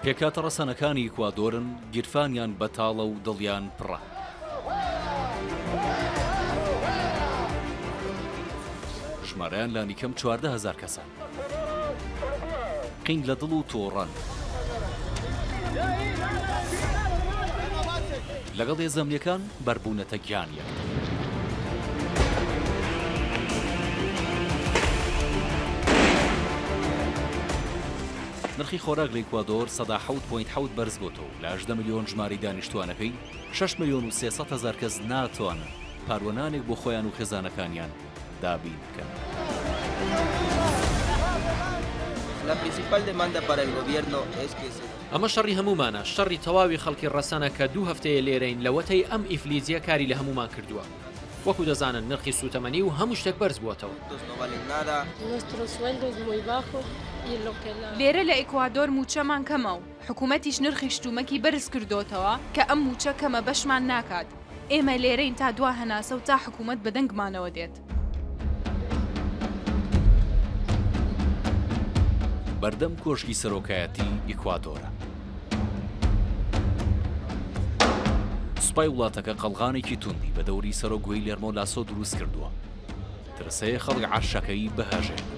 پێکهاتە ڕەسەنەکانی ئیکوادۆرن، گیرفانیان بەتاڵە و دڵیان پڕە. ژمارەیان لانیکەم 14 هەزار کەسە. قین لە دڵ و تووڕەن. لەگەڵ هێزە ئەمنییەکان بەربوونەتە گیان یەکتر. نرخی خۆراک لە ئیکوادۆر 7.7% بەرزبووەتەوە و لە 18 ملیۆن ژمارەی دانیشتووانەکەی، 6 ملیۆن و 300 هەزار کەس ناتوانن پاروە نانێک بۆ خۆیان و خێزانەکانیان دابین بکەن. ئەمە شەڕی هەموومانە، شەڕی تەواوی خەڵکی ڕەسەنە کە دوو هەفتەیە لێرەین لەوەتەی ئەم ئیفلیجیە کاری لە هەموومان کردووە. وەکو دەزانن نرخی سووتەمەنی و هەموو شتێک بەرز بووەتەوە. لێرە لە ئیکوادۆر مووچەمان کەمە و حکومەتیش نرخی شتومەکی بەرز کردۆتەوە کە ئەم مووچە کەمە بەشمان ناکات. ئێمە لێرەین تا دوا هەناسە و تا حکومەت بە دەنگمانەوە دێت. بەردەم کۆشکی سەرۆکایەتی ئیکوادۆرە. سوپای وڵاتەکە قەڵغانێکی توندی بە دەوری سەرۆک گویلێرمۆ لاسۆ دروست کردووە. ترس هەیە خەڵک عەرشەکەی بهەژێنن.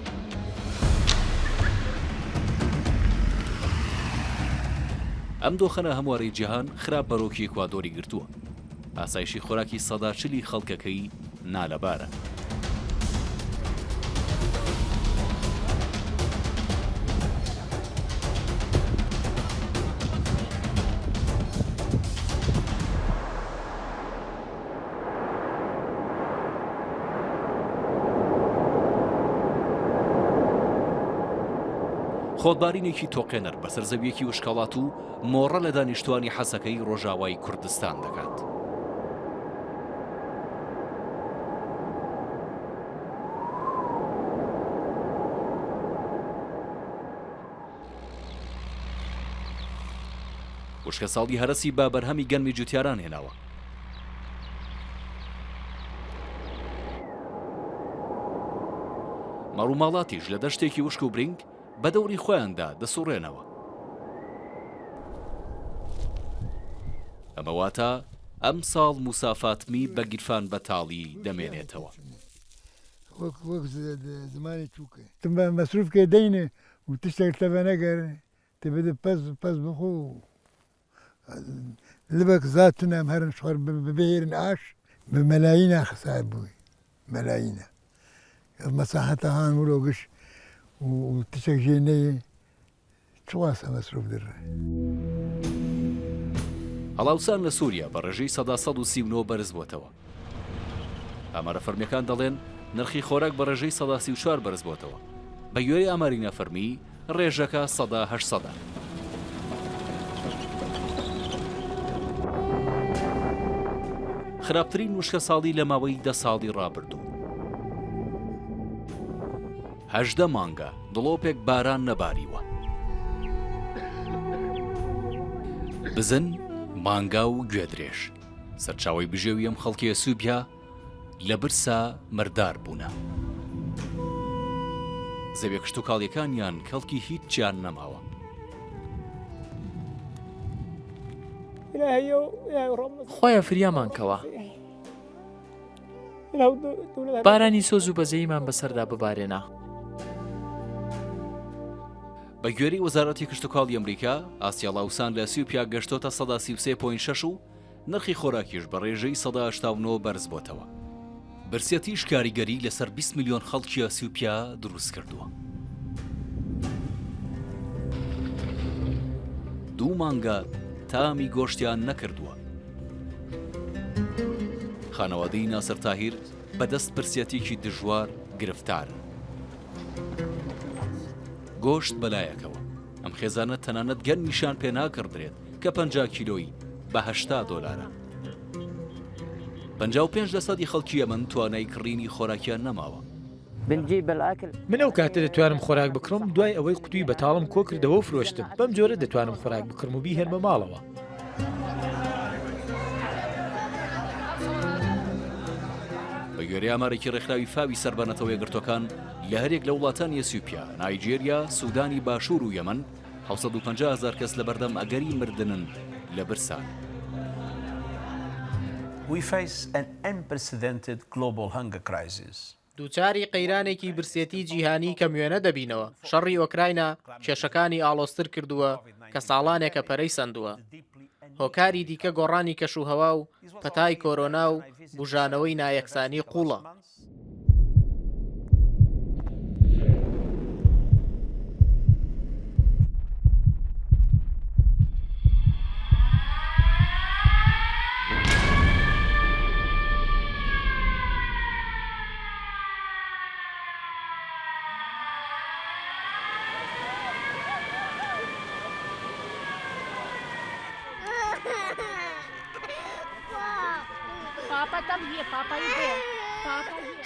ئەم دۆخە ناهەموارەی جیهان خراپ بەرۆکی ئیکوادۆری گرتووە. ئاسایشی خۆراکی سەدا چلی خەڵکەکەی نالەبارە. خۆڵبارینێکی تۆقێنەر بەسەر زەوییەکی وشکەڵات و مۆڕە لە دانیشتوانی حەسەکەی ڕۆژاوای کوردستان دەکات. وشکەساڵی هەرەسی بە بەرهەمی گەنمی جوتیاران هێناوە. مەڕوماڵاتیش لە دەشتێکی وشک و برینگ بە دەوری خۆیاندا دەسوڕێنەوە. ئەمە واتە ئەمساڵ موسا فاتمی بە گیرفان بەتاڵی دەمێنێتەوە. وەک وەک زمانی توکە. مەسروف کە دەینێ و تشتێک تەڤ نەگەرێ تێ بدە پەز پەز بخۆ و لبەک زات تونە ئەم هەرن شوەر ببێرن ئاش بە مەلایینە خسار بووی مەلایینە مەساحەتە هان ورۆ گش و تشتێک ژێ نەیێ چواسە مەسروف درێ. هەڵاوسان لە سووریا بە ڕێژەی 139% بەرزبووەتەوە. ئامارە فەرمییەکان دەڵێن، نرخی خۆراک بە ڕێژەی 34% بەرزبووەتەوە. بەگوێرەی ئاماری نافەرمی، ڕێژەکە 800%ە. خراپترین وشکەساڵی لە ماوەی دە ساڵی ڕابردوو. 18 مانگە دڵۆپێک باران نەباریوە. بزن، مانگا و گوێدرێژ سەرچاوەی بژێوی ئەم خەڵکی ئەسیوپیا لە برسا مردار بوونە. زەویە کشتوکاڵیەکانیان کەڵکی هیچیان نەماوە. خوایە فریامان کەوە. بارانی سۆز و بەزەییمان بەسەردا ببارێنە. بە گوێرەی وەزارەتی کشتوکاڵی ئەمریکا، ئاستی هەڵاوسان لە ئەسیوپیا گەشتۆتە 33.6% و نرخی خۆراکیش بە ڕێژەی 89% بەرزبۆتەوە. برسێتیش کاریگەری لەسەر 20 ملیۆن خەڵکی ئەسیوپیا دروستکردووە. دوو مانگە تامی گۆشتیان نەکردووە. خانەوادەی ناسر تاهیر بەدەست برسیەتێکی دژوار گرفتارن. گۆشت بەلایەکەوە، ئەم خێزانە تەنانەت گەنمیشیان پێ ناکڕدرێت کە 50 کیلۆی بە 80 دۆلارە. 55 لەسەدی خەڵکی یەمەن توانای کڕینی خۆراکیان نەماوە. من ئەو کاتە دەتوانم خۆراک بکڕم دوای ئەوەی قوتوی بەتاڵم کۆکردەوە و فرۆشتم، بەم جۆرە دەتوانم خۆراک بکڕم و بیهێنمە ماڵەوە. بە گوێرەی ئامارێکی ڕێکخراوی فاوی سەر بە نەتەوە یەکگرتووەکان، لە هەریەک لە وڵاتانی ئەسیوپیا، نایجێریا، سودانی باشوور و یەمەن. 750 هەزار کەس لەبەردەم ئەگەری مردنن لە برسان. We face an unprecedented global hunger crisis. دووچاری قەیرانێکی برسێتی جیهانی کەموێنە دەبینەوە، شەڕی ئۆکراینا کێشەکانی ئاڵۆزتر کردووە کە ساڵانێکە پەرەی سەندووە. هۆکاری دیکە گۆڕانی کەشوهەوا و پەتای کۆرۆنا و بوژانەوەی نایەکسانی قووڵە.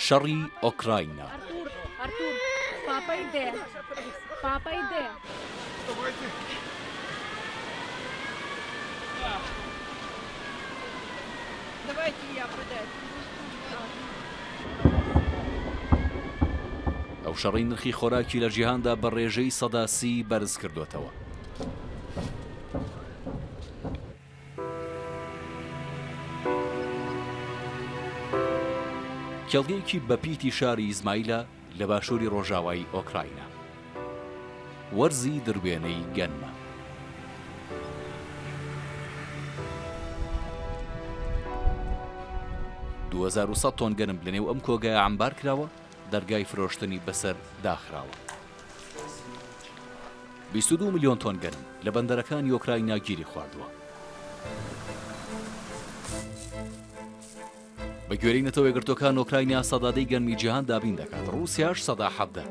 شەڕی ئۆکراینا. ئەو شەڕەی نرخی خۆراکی لە جیهاندا بە ڕێژەی 30% بەرز کردوێتەوە. کێڵگەیەکی بەپیتی شاری ئیزمایلە لە باشووری ڕۆژاوای ئۆکراینا. وەرزی دروێنەی گەنمە. 2100 تۆن گەنم لەنێو ئەم کۆگایە عەمبار کراوە، دەرگای فرۆشتنی بەسەر داخراوە. 22 ملیۆن تۆن گەنم لە بەندەرەکانی ئۆکراینا گیری خواردووە. بە گوێرەی نەتەوە یەکگرتووەکان ئۆکراینا سەدا دەی گەنمی جیهان دابین دەکات، ڕووسیاش سەدا 17.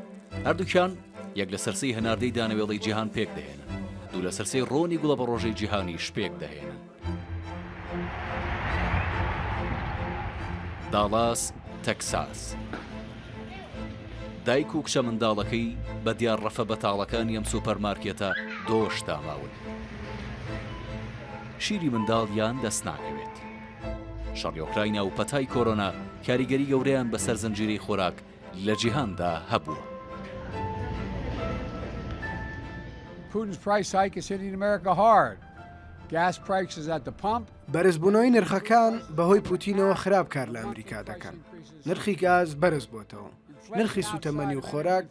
هەردووکیان یەک لەسەر سێی هەناردەی دانەوێڵەی جیهان پێک دەهێنن، دوو لەسەر سێی ڕۆنی گوڵەبەڕۆژەی جیهانیش پێک دەهێنن. داڵاس، تەکساس. دایک و کچە منداڵەکەی بە دیار ڕەفە بەتاڵەکانی ئەم سوپەرمارکێتە دۆش داماون. شیری منداڵیان دەست ناکەوێت. شەڕی ئۆکراینا و پەتای کۆرۆنا کاریگەری گەورەیان بەسەر زنجیرەی خۆراک لە جیهاندا هەبووە. بەرزبوونەوەی نرخەکان بەهۆی پوتینەوە خراپ کار لە ئەمریکا دەکەن. نرخی گاز بەرزبووەتەوە. نرخی سووتەمەنی و خۆراک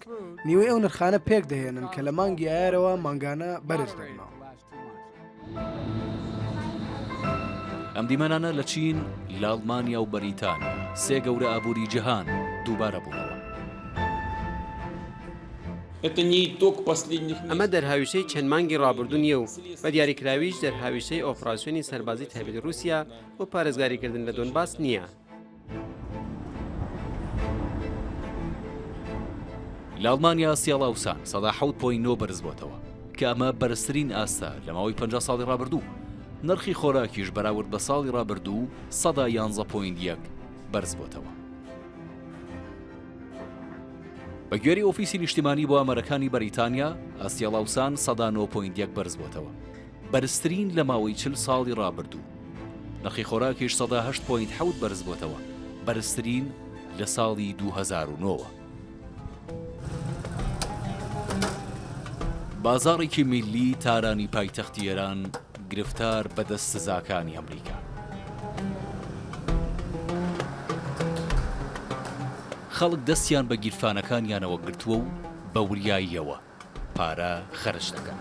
نیوەی ئەو نرخانە پێکدەهێنن کە لە مانگی ئایارەوە مانگانە بەرز دەبنەوە. ئەم دیمەنانە لە چین، لە ئەڵمانیا و بەریتانیا، سێ گەورە ئابووری جیهان دووبارە بوونەوە. ئەمە دەرهاویشتەی چەند مانگی ڕابردوو نییە و بە دیاریکراویش دەرهاویشتەی ئۆپراسیۆنی سەربازی تایبەتی ڕووسیا بۆ پارێزگاریکردن لە دۆنباس نییە. لە ئەڵمانیا سیاڵاوسان 7.9 بەرزبووەتەوە کە ئەمە بەرزترین ئاستە لە ماوەی 50 ساڵی ڕابردوو. نرخی خۆراکیش بەراورد بە ساڵی ڕابردوو 11.1 بەرزبووەتەوە. بە گوێرەی ئۆفیسی نیشتیمانی بۆ ئامارەکانی بەریتانیا، ئاستی هەڵاوسان 9.1 بەرزبووەتەوە. بەرزترین لە ماوەی 40 ساڵی ڕابردوو. نرخی خۆراکیش 8.7 بەرزبووەتەوە، بەرزترین لە ساڵی 2009ەوە. بازاڕێکی میللی تارانی پایتەختی ئێران گرفتار بەدەست سزاکانی ئەمریکا. خەڵک دەستیان بە گیرفانەکانیانەوە گرتووە و بە وریاییەوە پارە خەرج دەکەن.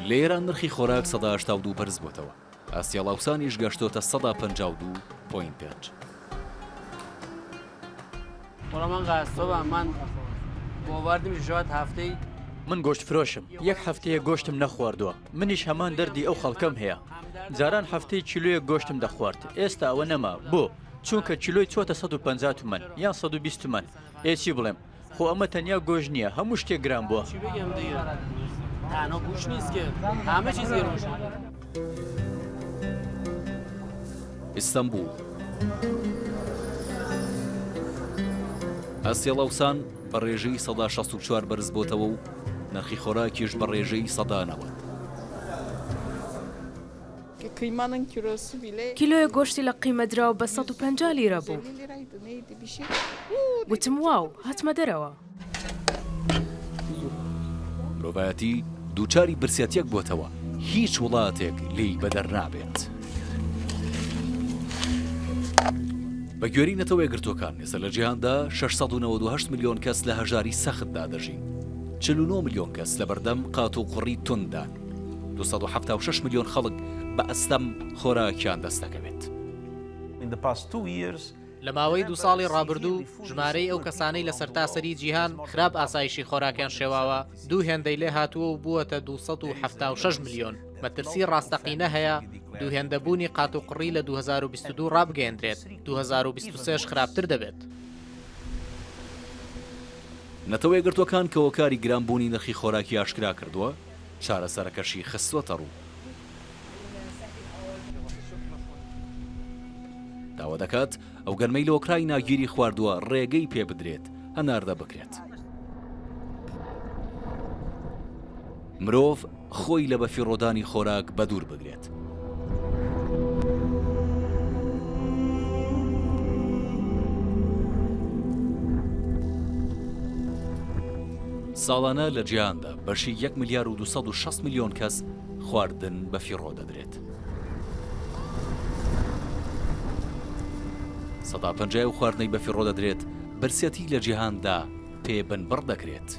لە ئێران نرخی خۆراک 82% بەرزبووەتەوە، ئاستی هەڵاوسانیش گەشتۆتە 52.5%. من گۆشتفرۆشم، یەک هەفتەیە گۆشتم نەخواردووە، منیش هەمان دەردی ئەو خەڵکەم هەیە. جاران هەفتەی کیلۆیەک گۆشتم دەخوارد، ئێستا ئەوە نەما، بۆ؟ چونکە کیلۆی چۆتە 150 تمەن یان 120 تمەن، ئێ چی بڵێم؟ خۆ ئەمە تەنیا گۆشت نییە، هەموو شتێک گران بووە. ئیستەنبوڵ ئاستی هەڵاوسان بە ڕێژەی 64% بەرزبۆتەوە و نرخی خۆراکیش بە ڕێژەی 90%. کیلۆیەک گۆشتی لە قیمەدراو بە 150 لیرە بوو. گوتم واو، هاتمە دەرەوە. مرۆڤایەتی دووچاری برسێتیەک بۆتەوە هیچ وڵاتێک لێی بەدەر نابێت. بە گوێرەی نەتەوە یەکگرتووەکان ئێستا لە جیهاندا 698 ملیۆن کەس لە هەژاری سەختدا دەژین. 49 ملیۆن کەس لەبەردەم قاتوقڕی تونددان. 276 ملیۆن خەڵک بە ئەستەم خۆراکیان دەست دەکەوێت. لە ماوەی دوو ساڵی ڕابردوو ژمارەی ئەو کەسانەی لە سەرتاسەری جیهان خراپ ئاسایشی خۆراکیان شێواوە دوو هێندەی لێهاتووە و بووەتە 276 ملیۆن. مەترسی ڕاستەقینە هەیە دوو هێندەبوونی قاتوقڕی لە 2022 ڕابگەیەندرێت، 2023 خراپتر دەبێت. نەتەوە یەکگرتووەکان کە هۆکاری گرانبوونی نرخی خۆراکی ئاشکرا کردووە، چارەسەرەکەشی خستووەتەڕوو. داوا دەکات ئەو گەنمەی لە ئۆکراینا گیری خواردووە ڕێگەی پێبدرێت هەناردە بکرێت. مرۆڤ خۆی لە بەفیڕۆدانی خۆراک بەدوور بگرێت. ساڵانە لە جیهاندا بەشی یەک ملیار و 260 ملیۆن کەس خواردن بەفیڕۆ دەدرێت. سەدا پەنجای ئەو خواردنەی بەفیڕۆ دەدرێت برسێتی لە جیهاندا پێ بنبڕ دەکرێت.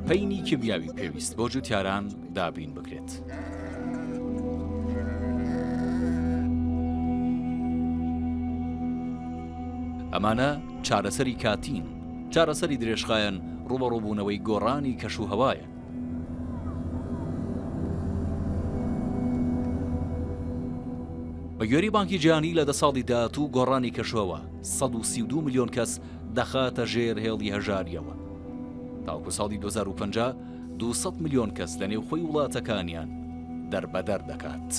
پەینی کیمیاوی پێویست بۆ جوتیاران دابین بکرێت. ئەمانە چارەسەری کاتین، چارەسەری درێژخایەن ڕووبەڕووبوونەوەی گۆڕانی کەشوهەوایە. بە گوێرەی بانکی جیهانی لە دە ساڵی داهاتوو گۆڕانی کەشوهەوا 132 ملیۆن کەس دەخاتە ژێر هێڵی هەژارییەوە. تاوەکو ساڵی 2050 200 ملیۆن کەس لە نێوخۆی وڵاتەکانیان دەربەدەر دەکات.